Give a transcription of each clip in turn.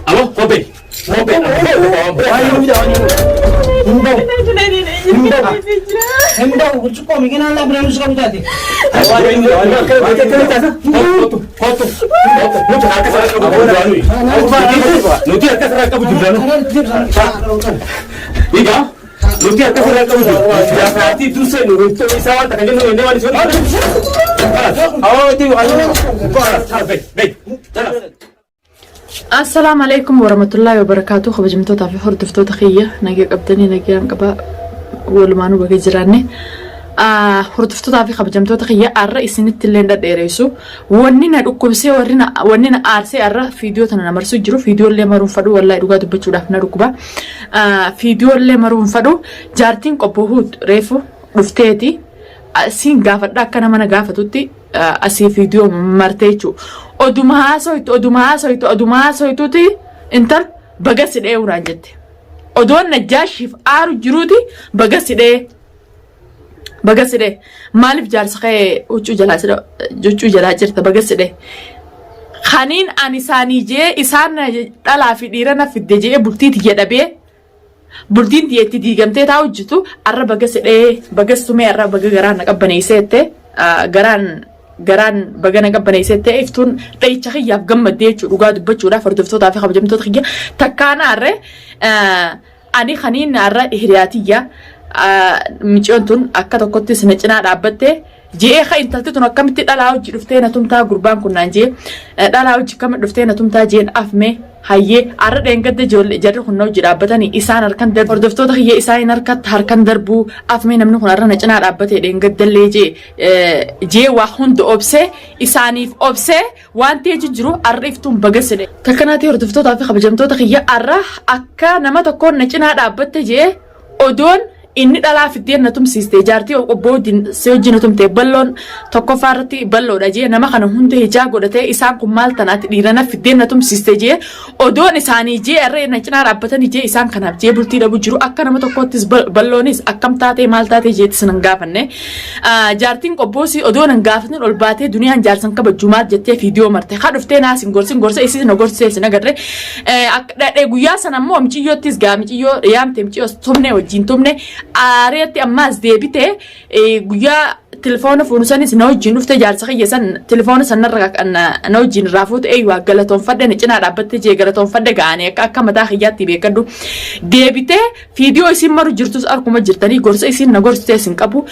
Abo, kophee. Kophee. Nuti akka sarara qabu jirra. Egaa nuti akka sarara qabu jirra. Jaarsaatii dursee nu ruftoo isaa waan takka jennu jennee waan isin. Assalaamu alaikum warahmatullahi wabarakaatu kabajamtootaa fi hordoftoota kiyya nagaa qabdanii nagaan qaba walumaanuu baga jiraanne hordoftootaa fi kabajamtoota kiyya arra isinitti illee dhadheeressu wanni na dhukkubsee warri na wanni na aarsee arra fiidiyoo tana na marsuu jiru fiidiyoo illee maruun fadhu wallahi dhugaa dubbachuudhaaf na dhukkuba fiidiyoo illee maruun fadhu jaartiin qobbohuu reefu dhufteeti siin gaafadha akka nama na gaafatutti asii fiidiyoo martee jechuudha. Oduma haasoytu oduma haasoytu oduma haasoytuuti intal baga si dhee naan jette. Odoon najjaashiif aaru jiruuti baga si dhee. Baga si dhee. Maaliif jaarsa kee huccuu jalaa huccuu jalaa jirta baga si dhee. Kaniin ani isaanii jee isaan dhalaa fi dhiira na fidde jee bultii tiyya dhabee Bultiin tiyya itti diigamtee taa'u jirtu arra baga sidhee baga sumee arra baga garaan na qabbaneessee garaan garaan baga na qabbaneessee iftuun dhahicha kiyyaaf gammaddee jechuudha dhugaa dubbachuudhaaf hordoftootaa fi kabajamtoota kiyya takkaan arre ani kaniin arra hiriyaatiyya miciyoon tun akka tokkotti sina cinaa dhaabbattee Je'ee ka intalti tun akkamitti dhalaa hojii dhuftee na tumtaa gurbaan kun naan jee dhalaa hojii akkamitti dhuftee na tumtaa jeen afme hayyee arra dheengadda ijoollee jarri kun na hojii dhaabbatanii isaan harkan darbu hordoftoota kiyya isaan hin harkatti harkan darbuu afme namni kun arra na cinaa dhaabbatee dheengaddallee jee jee waa hunda obsee isaaniif obsee waan ta'ee jiru arra iftuun baga sidhe. Takkanaatii hordoftootaa fi kabajamtoota kiyya arra akka nama tokkoon na cinaa dhaabbatte jee odoon inni dhalaa fiddee na tumsiiste jaartii obbo wajjin si wajjin na tumte balloon tokkoffaa irratti balloodha jee nama kana hunda hijaa godhatee isaan kun maal tana ati dhiira na fiddee na tumsiiste jee odoon isaanii jee arree na cinaa dhaabbatanii jee isaan kanaaf jee bultii dhabu jiru akka nama tokkoottis balloonis akkam taatee maal taatee jeettis nan gaafanne jaartiin qobboosii odoo nan gaafatin ol baatee duniyaan jaarsan kabajju maal jettee fiidiyoo marte haa dhuftee naas hin gorsin gorsa isiis na gorsisee sin agarre dhadhee guyyaa sana immoo miciyyoottis gaa miciyyoo yaamte miciyyoo tumne wajjin tumne aareetti ammaas deebite guyyaa telefoona fuunu sanis na wajjin dhufte jaarsa kiyya san telefoona sanarra na wajjin irraa fuute eeyyuu galatoonfadhe na cinaa dhaabbatte jee galatoonfadhe ga'anii akka akka mataa kiyyaatti beekadhu deebitee fiidiyoo isin maru jirtus arkuma jirtanii gorsa isin na gorsitee isin qabu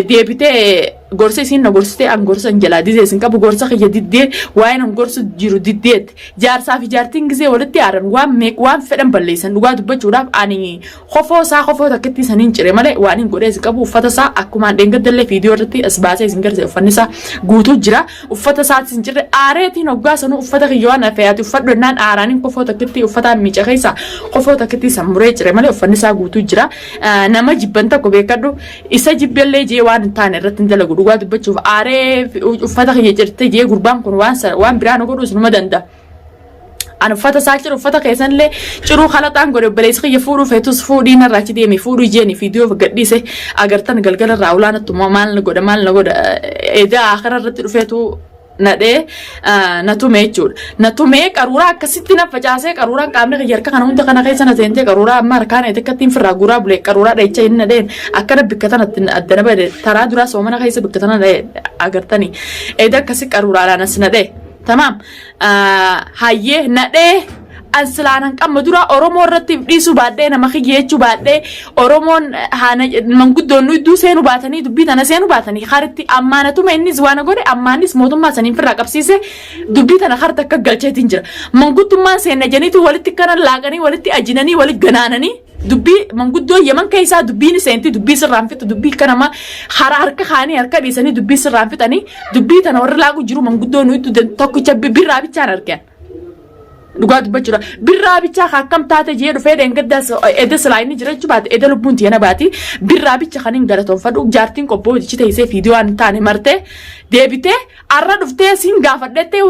deebitee gorsa isin na gorsitee an gorsa hin jalaa didee isin qabu gorsa kiyya diddee waa'een an gorsu jiru diddeetti Jaarsaa fi jaartiin gizee walitti aaran waan meeq waan fedhan balleessan dhugaa dubbachuudhaaf ani kofoo isaa kofoo takkittii saniin cire malee waan hin godhee isin qabu uffata isaa akkumaan dheengaddallee viidiyoo irratti as baasee isin garsiise uffanni isaa guutuu jira uffata isaatis hin cirre aareetiin hoggaa sanuu uffata kiyya waan fe'aati uffadhu jennaan aaraaniin kofoo takkittii uffataan miica keessaa kofoo takkittii san muree cire malee uffanni isaa guutuu jira nama jibban tokko beekadhu Isa jibbellee jee waan hin taane irratti hin dalagu dhugaa dubbachuuf aaree uffata kiyya cirte jee gurbaan kun waan waan biraa nu godhuus numa danda'a. An uffata isaa ciru uffata keessanillee ciruu kalaxaan godhe obboleessi kiyya fuudhuu feetus fuudhii narraa achi deemi fuudhuu jeeni fiidiyoo gadhiise agartan galgala irraa ulaanattu maal na godha maal na godha edaa akara irratti dhufeetu nadhee na tume jechuudha. Na tumee qaruuraa akkasitti na facaasee qaruuraan qaamni kiyya harka kana hunda kana keessa na seentee qaruuraa amma harkaan eete akkattiin firraa guuraa bulee qaruuraa dhahicha inni nadheen akkana bikka tanatti adda na bade taraa duraa soomana keessa bikka tana dha'e agartanii. Eeda akkasi qaruuraadhaan as nadhee. Tamaam. Hayyee nadhee an silaa nan qabma dura Oromoo irratti dhiisuu baadhee nama kiyya jechuu baadhee Oromoon haana manguddoon nu idduu seenu baatanii dubbii tana seenu baatanii karitti ammaana tume innis waan godhe ammaanis mootummaa saniin firraa qabsiise dubbii tana karta akka galcheetiin jira. Manguddummaan seenna janiitu walitti kana laaqanii walitti ajinanii walitti ganaananii dubbii manguddoo Yaman keessaa dubbiin seenti dubbii sirraan fixu dubbii kanama hara harka kaanii harka dhiisanii dubbii sirraan fixanii dubbii tana warri laaqu jiru manguddoo nu idduu tokkicha birraa bichaan argan. Dhugaa dubbachuudha. Birraa bichaa ka akkam taate jee dhufee dheengaddaas eda silaa inni jiraachuu baate eda lubbuun tiyana baati. Birraa bicha kan hin galatoonfadhu jaartiin qobboo hojichi teessee fiidiyoo waan hin taane martee deebitee arra dhuftee siin gaafadhettee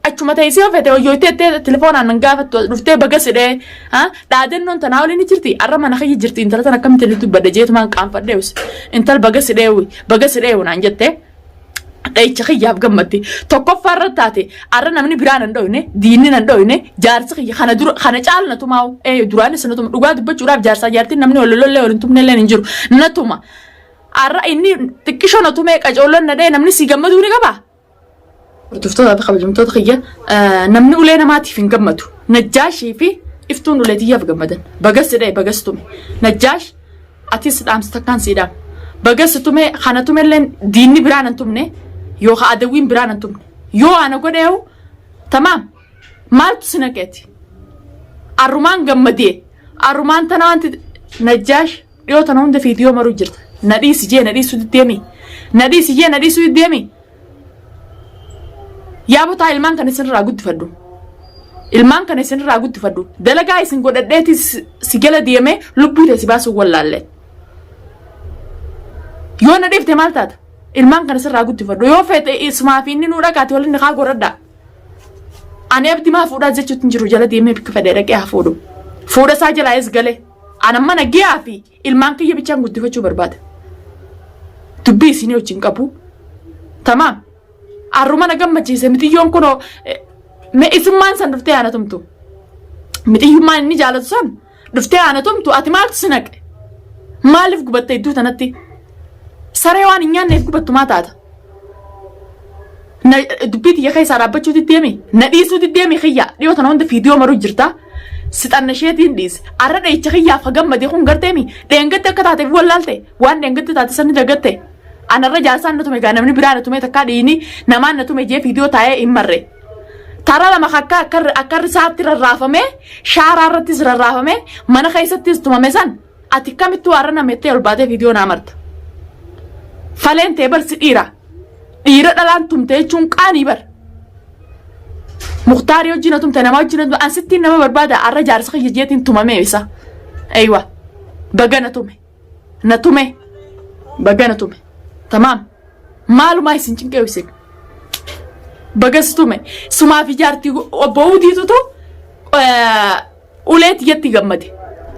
achuma teessee ofete hoyyooytee telefoonaan nan gaafattu dhuftee baga sidhee dhaadannoon tanaa waliin ni jirti arra mana kiyya jirti intala tan akkamitti illee dubbadhe jeetumaan qaanfadhee intal baga sidhee baga sidhee naan jette. Dha'icha kiyyaaf gammadde. Tokkoffaa irra taate arra namni biraa nan dhoyne, diinni nan dhoyne, jaarsi kiyya kana dura kana caalu na tumaa'u. Ee duraanis na tuma dhugaa dubbachuudhaaf jaarsaa jaartiin namni wal lollee wal hin tumnellee hin jiru. Na tuma. Arra inni xiqqishoo na tumee qacoolloon na dha'e namni sii gammaduu ni qabaa? Hordoftoota fi kabajamtoota kiyya namni ulee namaatiif hin gammadu. Najjaashii fi iftuun ulee tiyyaaf gammadan. Bagas dha'e bagas tume. Najjaash atis dhaamsa takkaan sii dhaama. Bagas tume kana tumelleen diinni biraan hin tumne yookaan adawwiin biraan hin tumne. Yoo ana godheehu tamaam maaltu si naqeeti? Arrumaan gammadee arrumaan tana wanti Najjaash dhiyoo tana hunda fiidiyoo maruu jirta. Na dhiisi jee na dhiisuu diddeemi. Na dhiisi jee na dhiisuu diddeemi. Yaa botaa ilmaan kana isinirraa guddifadhu. Ilmaan kana isinirraa guddifadhu. Dalagaa isin godhadheeti si jala deemee lubbuu tee si baasuu wallaalle. Yoo na dhiifte maal taata? Ilmaan kana sirraa guddifadhu. Yoo feete isumaa fi inni nuu dhaqaati waliin haa godhadhaa. Ani abdi maa fuudhaa jechuutti hin jiru jala deemee bikka fedhe dhaqee haa fuudhu. Fuudha isaa jalaayis galee. An amma nagayaa fi ilmaan kiyya bichaan guddifachuu barbaada. Dubbii isinii wajjin qabu. Tamaam. Arruma na gammachiise mixiyyoon kunoo mee isummaan san dhuftee haana tumtu. Mixiyyummaan inni jaalatu san dhuftee haana tumtu ati maaltu si naqe? Maaliif gubatte iddoo tanatti? Saree waan hin nyaanneef gubattu maa taata? Na dubbii tiyya keessaa dhaabbachuu diddeemi? Na dhiisuu diddeemi kiyya dhiyoo tana hunda fiidiyoo maruu jirta. Sixanna isheetiin dhiise. Arra dhahicha kiyyaaf ka gammade kun garteemi dheengadde akka taateef wallaalte waan dheengadde taate sanni dagatte. Anarra jaarsaan na tume gaa namni biraa na tume takkaa dhiini namaan na tume jee fiidiyoo taa'ee hin marre. Tara lama akka akka akka risaatti rarraafamee shaaraa irrattis rarraafamee mana keessattis tumame san ati kamittuu har'a namettee ol baatee fiidiyoo naa marta. Faleen tee bar si dhiira. Dhiira dhalaan tumte jechuun qaanii bar. Muktaarii wajjin na tumte nama wajjin na tumte an sittiin nama barbaada har'a jaarsa kiyya jeetiin tumamee isa. Eeywa baga na tume. Na tume. Baga na tume. Tamaam. Maalumaa isin cinqee isin. Bagas tume. Sumaa fi jaartii obbo Udiitutu ulee tiyyatti gammade.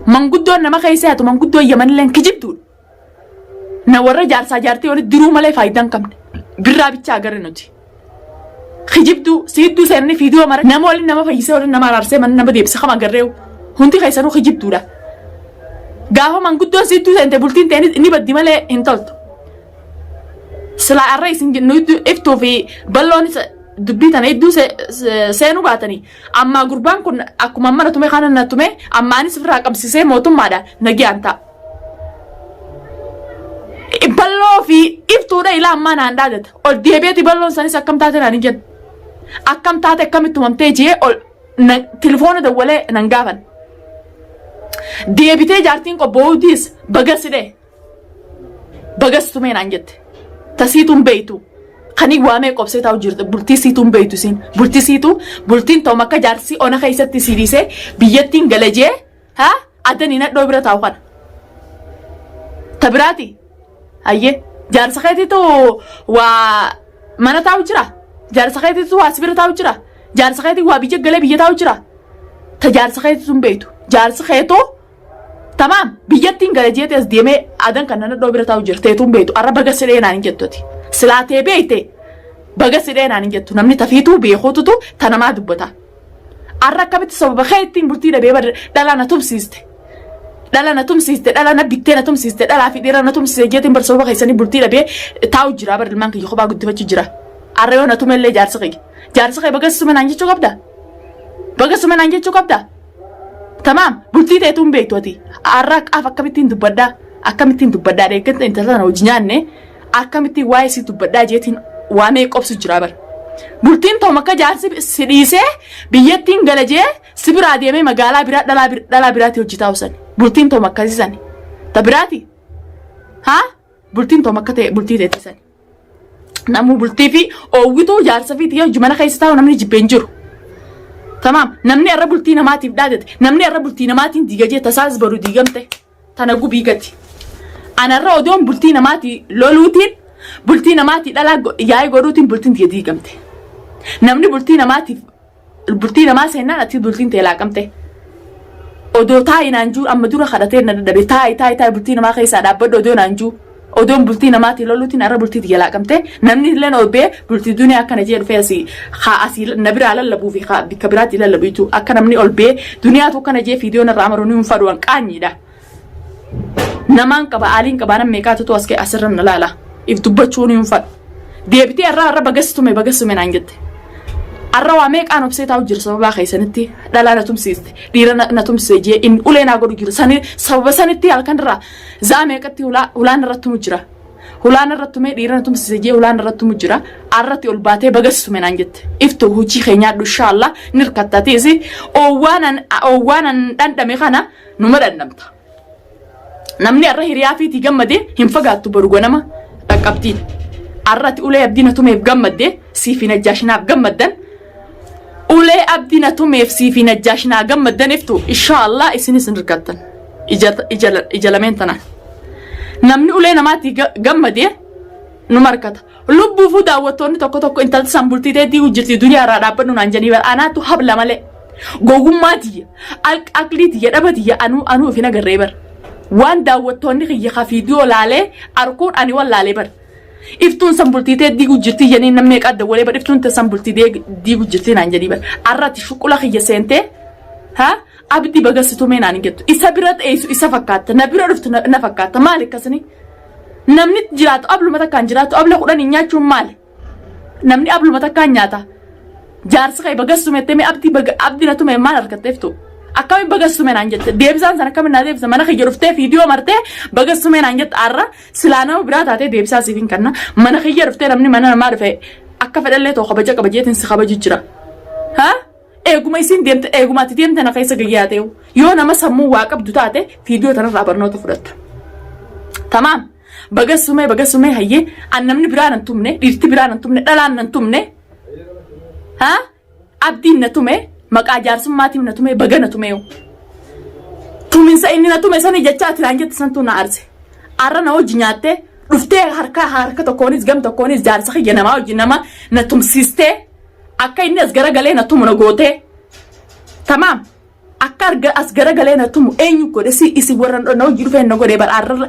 Manguddoon nama keessa yaatu manguddoon yamanilleen kijibduudha. Na warra jaarsaa jaartii walitti diruu malee faayidaa hin qabne. Birraa bichaa agarre nuti. Kijibduu siidduu seenanii fiidiyoo mara nama waliin nama fayyisee waliin nama araarsee mana nama deebise kam agarreewu. Hundi keessanuu kijibduudha. Gaafa manguddoon siidduu seente bultiin ta'e ni baddi malee hin toltu. Silaa arra isin nu iftuu fi balloon dubbii tana hedduu seenuu baatanii ammaa gurbaan kun akkuma amma na tume kana na tume amma anis ofirraa qabsiisee mootummaadha nagiyaan ta'a. Balloo fi iftuudha ilaa ammaa naan dhaadata. Ol deebi'eeti balloon sanis akkam taate naan hin jennu. Akkam taate akkamitti tumamtee jee ol tilifoona dawwalee nan gaafan. Deebitee jaartiin qobboowutiis baga sidhee. Bagas tumee naan jette. Tasiituun beeytu. Kanii waamee qobsee taa'u jirtu bultii siituun beeytu isiin. Bultii siitu bultiin ta'u akka jaarsi ona keessatti sii dhiisee biyyattiin gala jee ha adanii nadhoo bira taa'u kana. Ta biraati. Hayyee jaarsa keetiitu waa mana taa'u jira. Jaarsa keetiitu waa si bira taa'u jira. Jaarsa keetii waa biyya galee biyya taa'u jira. Ta jaarsa keetiitu hin beeytu. Jaarsi keetoo Tamaam biyyattiin gala jeete as deemee adan kan nadhoo bira taa'u jira teetuun beektu arra baga sidhee naan hin jettu ati. Silaa tee beekte baga sidhee naan hin jettu namni tafiituu beekuututu ta namaa dubbata. Arra akkamitti sababa kee ittiin bultii dhabee bar dhalaa na tumsiiste. Dhala na tumsiiste dhala na bittee na tumsiiste dhalaa fi dhiira na tumsiiste jeetiin bar sababa keessanii bultii dhabee taa'u jira bar ilmaan kiyya kophaa guddifachuu jira. Arra yoo na tumellee jaarsi kiyya. Jaarsi kee baga sume naan jechuu qabda. Baga sume naan jechuu qabda. Tamaam bultii teetuu hin beektu ati. Har'a qaaf akkamittiin dubbadhaa akkamittiin dubbadhaa deegganta intala tana hojii nyaanne akkamittiin waa'ee sii dubbadhaa jeetiin waamee qobsu jira bara. Bultiin toom akka jaarsi si dhiisee biyyattiin gala jee si biraa deemee magaalaa biraa dhalaa dhalaa biraatti hojii taa'u sani. Bultiin toom akkasii sani. Ta biraati? Haa? Bultiin toom akka ta'e bultii teetii sani. Namuu bultii fi oowwituu jaarsa fi tiyya mana keessa taa'u namni jibbee hin jiru. Tamaam namni har'a bultii namaatiif dhaadate namni har'a bultii namaatiin diiga jee tasaas baru diigamte tana gubii gati. Anarra odoon bultii namaatii loluutiin bultii namaatii dhalaa yaa'ii godhuutiin bultiin tiyya diigamte. Namni bultii namaatiif bultii namaa seennaan ati bultiin tee laaqamte. Odoo taa'i naan juu amma dura kadhatee na dadhabe taa'i taa'i taa'i bultii namaa keessaa dhaabbadhu odoo naan juu. Odoon bultii namaatii loluutiin har'a bultii tiyya laaqamtee namni illee ol bee bultii duniyaa akkana jee dhufee asii haa asii na biraa lallabuu fi haa bikka biraatti lallabu jechuudha. Akka namni ol bee duniyaatu akkana jee fiidiyoo narraa amaru ni hin fadhu qaanyiidha. Namaan qaba aaliin qabaa nam meeqaatu as ka'e asirra na laala. If dubbachuu ni hin fadhu. Deebitee har'a har'a bagastume bagastume naan jette. Har'a waa meeqaan obsee taa'u jira sababaa keessanitti dhalaa na tumsiiste dhiira na tumsise jee inni ulee naa godhu jira sani sababa sanitti halkan irraa zaa meeqatti hulaan irratti tumu jira. Hulaan irratti tumee dhiira na tumsise jee hulaan irratti tumu jira. Har'atti ol baatee bagastume naan jette. Iftu hojii kee nyaadhu inshaallah ni hirkattateesi oowwaanan dhandhame kana numa dhandhamta. Namni har'a hiriyaa fiitii gammadee hin fagaattu boru ganama dhaqqabtiin. Har'atti ulee abdii na tumeef gammadde siif hin ajjaashinaaf gammaddan. Ulee abdii na tumeef siif hin ajjaashinaa gammaddan iftu inshaallah isinis hin hirkattan. Ija lameen tanaan. Namni ulee namaatti gammadee numa harkata. Lubbuufuu daawwattoonni tokko tokko intalti san bultii ta'e diiguu jirti duniyaa irraa dhaabbadhu naan jedhanii bara anaatu habla malee. Gowwummaa tiyya, aqlii tiyya, dhaba tiyya anuu anuu of hin agarree bara. Waan daawwattoonni kiyya ka fiidiyoo laalee arkuun ani wallaalee bara. Iftuun san bultii ta'e diiguu jirti jedhanii namni meeqa dawwalee bara iftuun san bultii diiguu jirti naan jedhanii bara. Arratti shuqula kiyya seentee ha abdi baga si tumee naan hin jettu. Isa bira teessu isa fakkaatta na bira dhuftu na fakkaatta maali akkasini? Namni jiraatu abluma takkaan jiraatu abla kudhanii nyaachuun maali? Namni abluma takkaan nyaata. Jaarsi kee bagas tumettee mee abdii baga abdii na tume maal argatteeftu? Akkamiin bagas tume naan jette? Deebisaan sana akkamiin naa deebisa? Mana kiyya dhuftee fiidiyoo martee bagas tume naan jette har'a silaa nama biraa taatee deebisaa siif hin kenna. Mana kiyya dhuftee namni mana namaa dhufe akka fedhallee ta'u kabaja kabajeetiin si kabaju jira. Haa? Eeguma isiin deemte eeguma ati deemte na keessa gayyaa ta'u yoo nama sammuu waa qabdu taate fiidiyoo tanarraa barnoota fudhatta. Tamaam. Bagas sumee bagas sumee hayyee an namni biraa nan tumne dhiirti biraa nan tumne dhalaan nan tumne haa abdiin na tume maqaa jaarsummaatiif na tume baga na tumeewu. Tuminsa inni na tume sani jecha ati naan jette santuu na arse. Arra na hojii nyaattee dhuftee harka harka tokkoonis gam tokkoonis jaarsa kiyya namaa hojii nama na tumsiistee akka inni as garagalee na tumu na gootee. Tamaam. Akka arga as garagalee na tumu eenyu godhe si isin warra na hojii dhufeen na godhe bara arra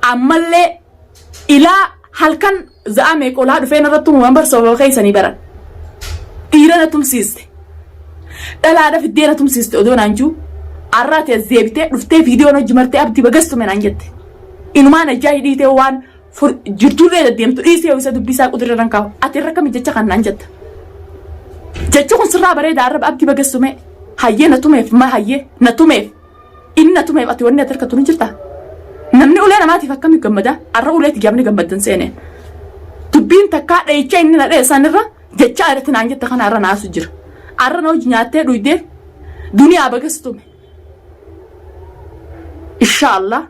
ammallee ilaa halkan za'a meeqa olaa dhufee narra tumu waan bar sababa keessanii baran. Dhiira na tumsiiste. Dhalaadha fiddee na tumsiiste odoo naan jiru. Arraa ati as deebitee dhuftee viidiyoon hojii martee abdii bagastume naan jette. Inumaan ajjaa hidhiitee waan jirturree deddeemtu dhiisee isa dubbisaa qudirra nan kaa'u. Ati irra kami jecha kan naan jetta. Jechi kun sirraa bareeda arraba abdii bagastume. Hayyee na tumeef ma hayyee na tumeef. Inni na tumeef ati wanni ati harkattu ni jirta. Namni ulee namaatiif akkami gammada? Arra uleeti gaafni gammaddan seeneen. Dubbiin takkaa dhahicha inni na dhahe sanirra jecha irratti naan jette kana arra naasu jira. Arra na hojii nyaattee dhuydee duniyaa bagas tume. Inshaallah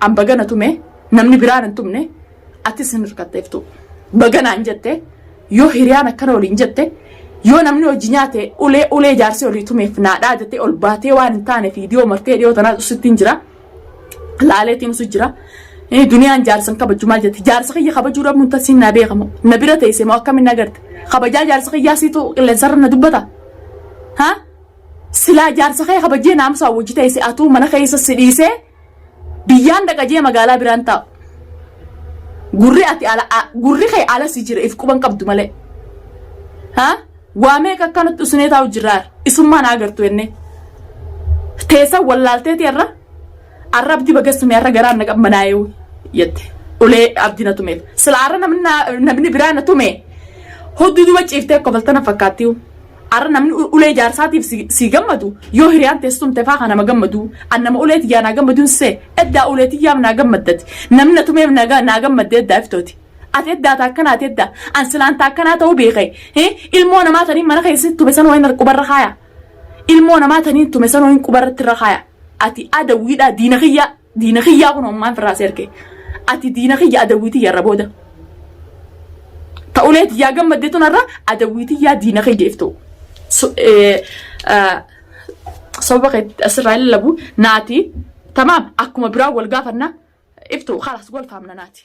an baga na tume namni biraan hin tumne atis hin hirkatteeftu. Baga naan jette yoo hiriyaan akkana waliin jette yoo namni hojii nyaate ulee ulee jaarsee olii tumeef naa dhaadate ol baatee waan hin taane viidiyoo martee dhiyoo tanaa sittiin jira. Laaleetiin usu jira. Duniyaan jaarsan kabaju maal jetti jaarsa kiyya kabajuu dhabuun tasiin naa beekamu na bira teesse moo akkamiin na garte kabajaa jaarsa kiyyaa siitu qilleensarra na dubbata. Ha? Silaa jaarsa kee kabajee naamusaa wajji teesse atuu mana keessa si dhiisee biyyaan dhaqa jee magaalaa biraan taa'u. Gurri ati ala gurri kee ala si jira if quban qabdu malee. Ha? Waa meeqa akkanatti usnee taa'u jirraar isummaan agartu jennee. Teessan wallaalteeti irra arra abdii bagastume arra garaan na qabbanaa'ee jette. Ulee abdii na tumeef. Sila arra namni biraa na tume hudduu duba ciiftee akka baltana fakkaattiyu. Arra namni ulee jaarsaatiif si gammadu yoo hiriyaan teessumte faa nama gammadu an nama ulee tiyyaa naa gammaduun see eddaa ulee tiyyaaf naa gammaddati namni na tumeef naa gammadde eddaa iftooti. Ati eddaa taakkanaa ati eddaa an silaan taakkanaa ta'uu beekee ilmoo namaa taniin mana keessatti tume san wayin qubarra kaaya. Ilmoo namaa taniin tume san wayin qubarratti irra kaaya. Ati adawwiidhaa diina kiyyaa diina kiyyaa kun ammaan firraa si erge. Ati diina kiyya adawwii tiyya irra booda. Ta'ulee tiyyaa gammadde tun irra adawwii tiyyaa diina kiyya iftu. Sababa kee asirraa lallabu naati tamaam akkuma biraa wal gaafanna iftu khalaas wal faamna naati.